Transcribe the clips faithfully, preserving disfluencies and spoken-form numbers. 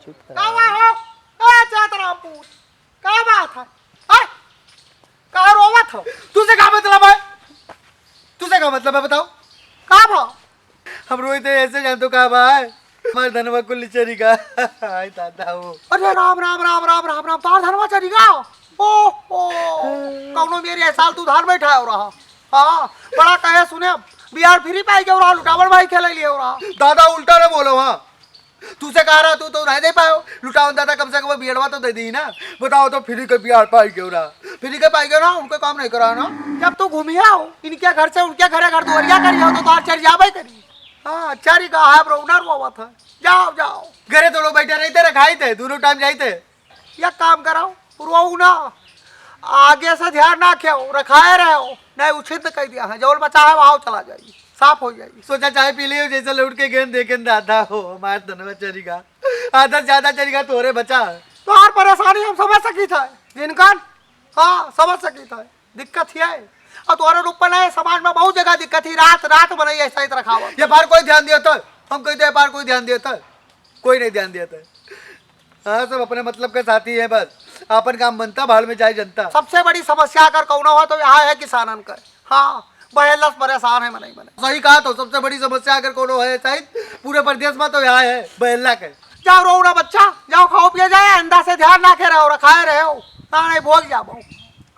का हुआ हो? ए, चैतराम पूत, का बात है? हैं? काहे रोवत हो? तुझसे का मतलब है? तुझसे का मतलब है, बताओ? का भा? हम रोई थे, ऐसे जान तो का बा है? हमार धनवा कुल चरी गा। हाय दादा हो। अरे राम, राम, राम, राम, राम, राम, तार धनवा चरी गा? ओ, ओ, कौनो मेरी ए साल तू धान बैठा हो रहा। हाँ, बड़ा कहे सुने, बिहार फ्री पाई के हो रहा, लुटावन भाई खेले लिए हो रहा। दादा उल्टा न बोलो, हाँ। तुझसे कहा रहा, तू तो नहीं दे पायो। लुटावन दादा कम से कम बियड़वा तो दे दी ना। बताओ तो फ्री के बियाह पाई क्यों रहा? फ्री के पाई क्यों ना? उनको काम नहीं करा ना। जब तू घूमिया हो, इनके घर से उनके घरे घर दुआरिया करिया हो, तो तार चढ़ जाबे करी। हाँ, अच्छा री कहा है, रोना रोवत है। जाओ, जाओ। घरे तो लोग बैठे रहते, रखाई थे, दोनों टाइम जाई थे। या काम कराओ, रोऊ ना, आगे से ध्यान रखेओ, रखाए रहो, नहीं उछित कर दिया है, जौन बचा है वहाँ चला जाई, साफ हो जाई। सोचा चाय पी लियो, जैसे लौट के गेंद देखे दादा हो, हमार धनवा चरी गा। आधा से ज्यादा चरी गा तोरे बचा। तोहार परेशानी हम समझ सकी था, जिनकन, हाँ, समझ सकी था, दिक्कत ही है। और तोहरे रूप में नहीं, समाज में बहुत जगह दिक्कत ही, रात, रात में नहीं ऐसा ही रखावत। ये बार कोई ध्यान दिया था, हम कहते हैं बार कोई ध्यान दिया था, कोई नहीं ध्यान दिया था। हाँ, सब अपने मतलब के साथी हैं बस। आपन काम बनता, भाड़ में जाए जनता। सबसे बड़ी समस्या अगर कौनो हो तो यहाँ है किसानन का। हाँ, बहेला से परेशान है मनई मनई। सही कहा तो, सबसे बड़ी समस्या अगर कौनो है शायद पूरे प्रदेश में तो यहाँ है, बहेला के। जाओ रहो ना बच्चा, जाओ खाओ पिए जाए, अंडा से ध्यान रखे रहो, रखाए रहे हो, ना नहीं भोग जाबो।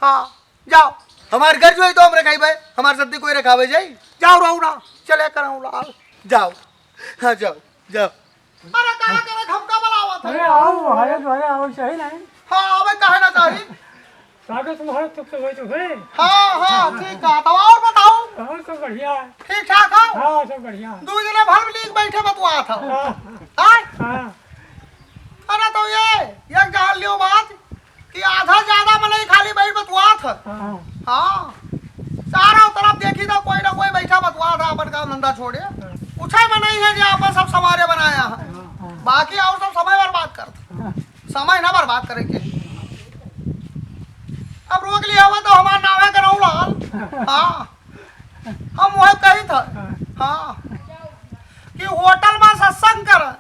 हाँ, जाओ। हमार घर जो है तो हम रखाई भाई, हमार सत्ती कोई रखावे जाई। जाओ रहो ना, चले करो लाल। जाओ, हाँ जाओ, जाओ। अरे, कहाँ करे, हमका बुलावत है? अरे, आओ, अरे, अरे, आओ, सही नहीं। हाँ, अबे काहे ना चाही? काका, तुम्हारा सुख तो वही तो है। हाँ, हाँ, ठीक है। तो और बताओ? और सब बढ़िया है। ठीक ठाक हो? हाँ, सब बढ़िया है। दू जने भल लीक बैठे बतुआत हो। हाँ। हाँ? हाँ। अरे, तो ये, ये जान लियो बात, कि आधा ज्यादा मनई खाली बैठ बतुआत है। हाँ। हाँ। चारों तरफ देखी तो कोई ना कोई बैठा बतुआत है, अपन काम धंधा छोड़े। हाँ। कुछ मनई है जो अपन सब समारे बनाया है। हाँ, हाँ। बाकी और सब समय बर्बाद करत। हाँ। समय ना बर्बाद करे के। अब रोक लिया हुआ तो हमार नाम है गनौलाल। हाँ। हम वह कही था, हाँ, कि होटल में सत्संग करें,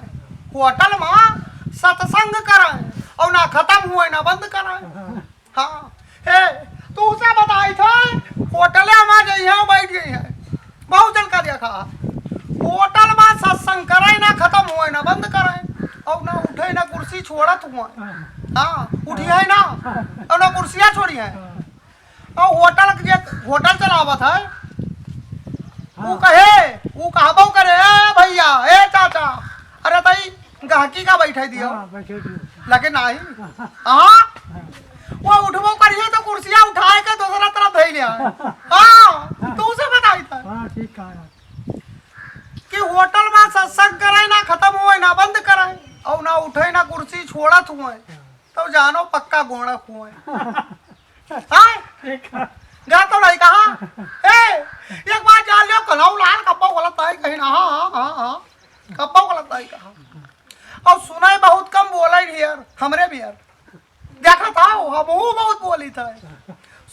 होटल में सत्संग करें और ना खत्म हुए ना बंद करें। हाँ, हे, तू उसे बताई था, होटल में जइहे बैठ गई है, बहुत जन का देखा, होटल में सत्संग करें ना खत्म हुए ना बंद करें और ना उठे ना कुर्सी छोड़त हुए। हाँ, उठी है ना, और ना कुर्सियाँ छोड़ी है। और होटल के जे होटल चलावत है, ऊ हाँ। कहे, ऊ कहबो करे, "ए भैया, ए चाचा, अरे तई गहकी का बैठे दियो।" हाँ, बैठे दियो। लेकिन नहीं। हाँ। हाँ, वो उठबो करिए तो कुर्सिया उठाए के दूसरा तरफ धई ले आए। हाँ, तो उसे बताई था। हाँ, ठीक कहा। कि होटल में सत्संग करे ना खत्म होए, ना बंद करे, और ना उठे ना कुर्सी छोड़त हुए, तो जानो पक्का गोणक हुए। हाँ? ठीक है। गा तो नहीं कहा। ए, एक बार जान लियो, कन्हऊ लाल कब्बो गलत आई कहीं ना। हाँ, हाँ, हाँ, हाँ। कब्बो गलत आई कहा। और सुनाई बहुत कम, बोला ही ढेर, हमरे भी यार। देखा था, हम हूँ बहुत बोली था।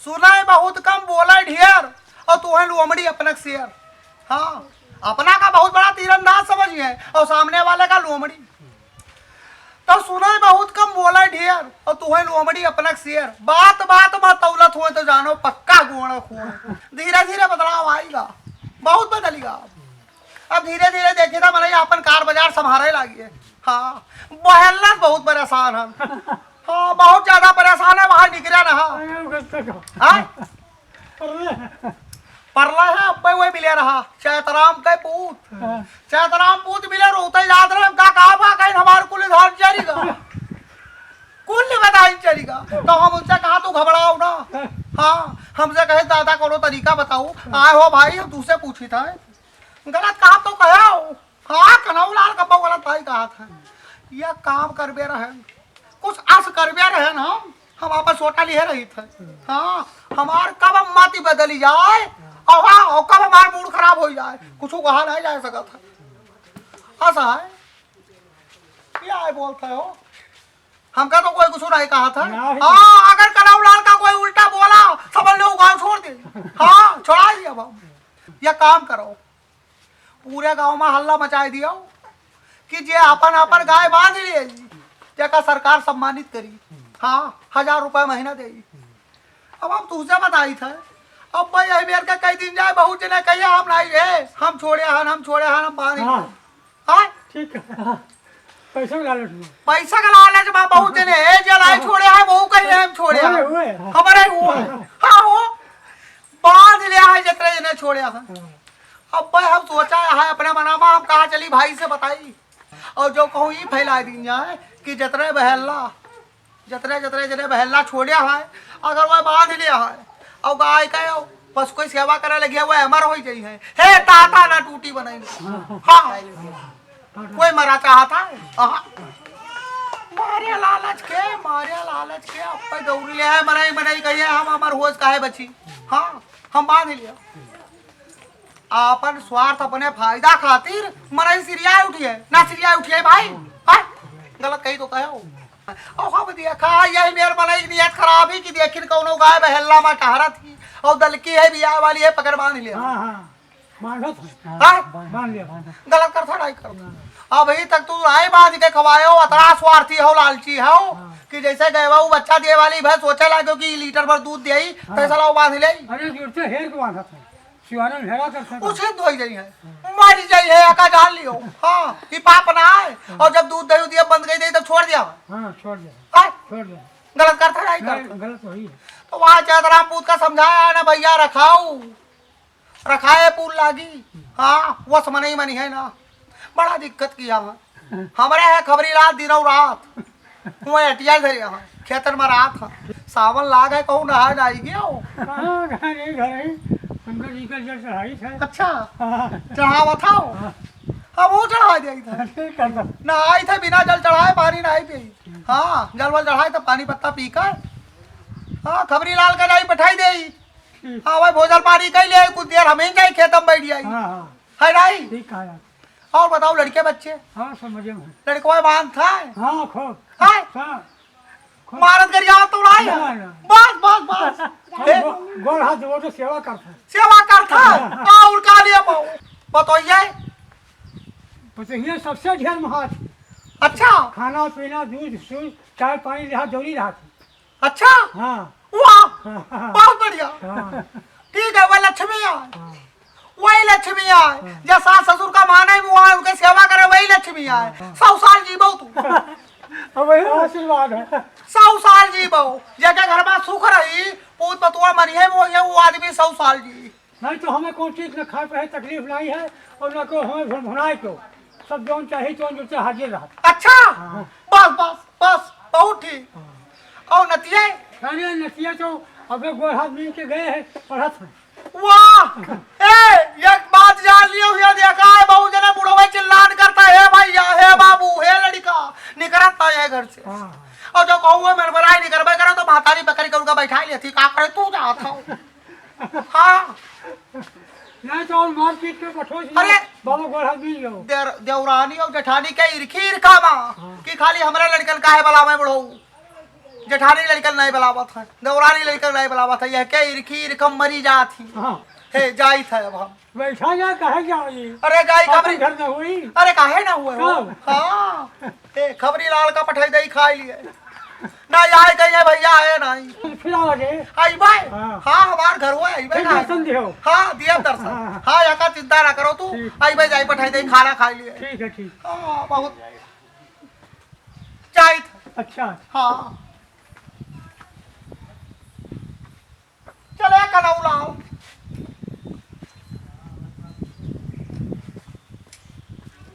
सुनाई बहुत कम, बोला ही ढेर, और तू है लोमड़ी अपने शेर। हाँ, अपना का बहुत बड़ा तीरंदाज समझिए, और सामने वाले का लोमड़ी। तो सुने बहुत कम, बोले ढेर, और तू है लोमड़ी अपना शेर। बात बात में तौलत हुए तो जानो पक्का गोणक हुए। धीरे धीरे बदलाव आएगा, बहुत बदलेगा। अब धीरे धीरे देखी था, मनई आपन कार बाजार संभारे लागिए। हाँ, बहेलस बहुत परेशान हम। हाँ, बहुत ज्यादा परेशान है, बाहर निकले ना। हाँ? अरे, परले है, अब्बे वही मिले रहा, चैतराम के पूत। हाँ। चैतराम पूत मिले, रोते याद रहे, का कहा बा, कहीं हमार कुल धान चरी गा। कुल नहीं बताई चरी गा। तो हम उनसे कहा, "तू घबराओ ना।" हाँ, हमसे कहे, "दादा, कोनो तरीका बताओ।" आए हो भाई, हम तुझसे पूछी था। गलत कहा तो कहो। हाँ, कन्हऊ लाल कब्बो गलत भाई कहा था। यह काम करबे रहे, कुछ अस करबे रहे ना हम। हम आपन सोटा लिहे रही थे। हाँ, हमार कब हम माती बदली जाए, और हाँ, और कब हमार मूड खराब हो जाए, कुछ कहा नहीं जा सकत है। ऐसा है, क्या है बोलते हो? हमका तो कोई कुछ नहीं कहा था। नहीं। हाँ, अगर कन्हऊ लाल का कोई उल्टा बोला, समझ लो, गाँव छोड़ दे। हाँ, छोड़ा ही अब हम। यह काम करो, पूरे गांव में हल्ला मचाए दियो कि जे आपन आपन गाय बांध लिए, जेका सरकार सम्मानित करी। हाँ, हजार रुपया महीना देई। अब हम तुहसे बताइत है, अब भाई यही बेर का कई दिन जाए, बहुत जने कहिए हम नाई रे, हम छोड़े हन, हम छोड़े हन, हम बांध हाँ। हाँ? ठीक है। पैसा के लालच में। पैसा के लालच में बहुत जने है, जे लाई छोड़े है, वो कहिए हम छोड़े हुए, हैं। हुए। हमारे हुए। हाँ, वो बांध लिया है, जितने जने छोड़े हैं। हाँ। अब भाई हम सोचा है अपने मना में, हम कहा चली भाई से बताई। और जो कहूँ ई फैला दीन जाए कि जतरे बहल्ला, जतरे, जतरे, जतरे बहल्ला छोड़े है, अगर वह बांध लिया है और गाय का पशु कोई सेवा करे लगी है, वह अमर हो जाई है। हे ताता ना टूटी बनाई। हाँ, कोई मरा चाहता है? हाँ। मारे लालच के, मारे लालच के, अब पे दौड़ ले है, मनाई, मनाई कहिए, हम अमर होश काहे बची? हाँ, हम बांध लिया। आपन स्वार्थ, अपने फायदा खातिर मनई सिरियाए उठिए, ना सिरियाए उठिए भाई। हाँ? गलत कही तो कहो। और हम देखा, यही मेर मनई की नियत खराब ही कि देखिन कौनो गाय बहल्ला में टहरत ही और दलकी है, बियाह वाली है, पकड़ बांध लिया। हाँ, हाँ। बांधत है। हाँ? बांध लिया। गलत करता नहीं करता। अभी तक तू राय बांध के खवाए हो, अतरा स्वार्थी हो, लालची हो हाँ। कि जैसे गए वो बच्चा दिए वाली भैंस सोचे लागो कि लीटर भर दूध देई, हाँ। तो ऐसा लाओ बांध ले। अरे, जुड़ते हेर के बांधत है। सिवाना में हेरा कर सकता। उसे धोई जाई है, मर जाई है, एका जान लियो। हाँ, ये पाप ना है। और जब दूध दही दिया बंद कर दे, तब छोड़ दिया। हाँ, छोड़ दिया। हाँ? छोड़ दिया। गलत करता नहीं नहीं, करता। गलत वही है। तो वहाँ जयराम पूत का समझाया है ना भैया, रखाओ, रखाए पूल लागी। हाँ, वो समझ नहीं मनी है ना। बड़ा दिक्कत किया है। हमरे है खबरी रात, दिनों रात। हुआ एटिया धरे हैं, खेतन में रात है। सावन लाग है, कहूँ नहाए ना आई गयो। कहाँ, कहाँ नहीं, घर ही। उनका जी का जल चढ़ाई था। अच्छा। हाँ। चढ़ावा था वो? हाँ। अब वो चढ़ा दिया था। ठीक है तो। ना आई थे बिना जल चढ़ाए, पानी ना आई पी। हाँ, जल वल चढ़ाए तो पानी पत्ता पी कर। हाँ, खबरी लाल का जाई बैठाई दे। ठीक। हाँ, भाई भोजन पानी कर ले, कुछ देर हमें जाई खेत में बैठ जाई। हाँ, हाँ। है नहीं? ठीक कहा यार। और बताओ लड़के बच्चे? हाँ, सब मजे में। लड़कवा बांध था? हाँ, खूब। है? हाँ। खूब। मारत गरियावत तो उड़ाई है। ना, ना। बस, बस, बस। हम ए? गो-, गोड़ हाथ धो के सेवा करता है। सेवा करता है? हाँ। और का लिए पाओ? बताइए। बताइए, सबसे ढेर महाज। अच्छा। खाना पीना, दूध, सूध, चाय पानी लिहा जरूरी रहा था। अच्छा? हाँ। वाह, हाँ। बहुत बढ़िया। हाँ। ठीक है, वह लक्ष्मी आए। हाँ। वही लक्ष्मी आए। हाँ। जब सास ससुर का माने मुँह आए, उनके सेवा करे, वही लक्ष्मी आए। हाँ, हाँ। सौ साल जीबो तू। अब वही आशीर्वाद है। सौ साल जीबो। जेके घर में सुख रही, पूत पतुआ मरिहे, वो, ये वो आदमी सौ साल जी। नहीं तो हमें कौन चीज न खाए पे तकलीफ नहीं है और न को हमें भुन-, भुनाए को। सब जौन चाही तौन जुटे हाजिर रहा। अच्छा? हाँ। बस, बस, बस, बहुत ठीक। हाँ। और नतिया? अरे नतिया तो अबे गोर हाथ मिल के गए हैं, पढ़त हैं। वाह! ए, एक बात जान लियो, ये देखा है, बहुत जने बुढ़वे चिल्लान करता है, "हे भैया, हे बाबू, हे लड़का, निकरत ना है घर से।" हाँ, हाँ। और जो कहूँ, "मेरे बराई निकरबे करे," तो महतारी पकड़ के उनका बैठा लेती, "का करे तू जात हो?" हाँ। नहीं तो और मारपीट के बैठो जी। अरे! बाबा गोर हाथ मिल जाओ। देर-, देवरानी और जेठानी के इरखी इरखा मा हाँ। कि खाली हमरा लड़कन काहे बलावे बुढ़ऊ। जेठानी लड़कन नहीं बलावत है, देवरानी लड़कन नहीं बलावत है, यह के इरखी इरखम मरी जात ही। हाँ। हे, जाइत है अब हम। बैठा जा, कहे जाओ जी। अरे, जाई आपन खबरी घर में हुई। अरे, काहे ना हुए हो? कब? हाँ। ए, खबरी लाल का पठाई दई खाई लिए। ना, आए कहीं है भैया, आए नहीं। फिर आओ रे। आई भाई। हाँ। हाँ, हमार घर हुआ है, आई फिर भाई। दर्शन दियो। हाँ, दिया दर्शन। हाँ। हाँ, यहाँ का चिंता ना करो तू। ठीक। आई भाई, जाई पठाई दई, खाना खाई लिए। ठीक है, ठीक। हाँ, बहुत जाइत है। अच्छा। हाँ।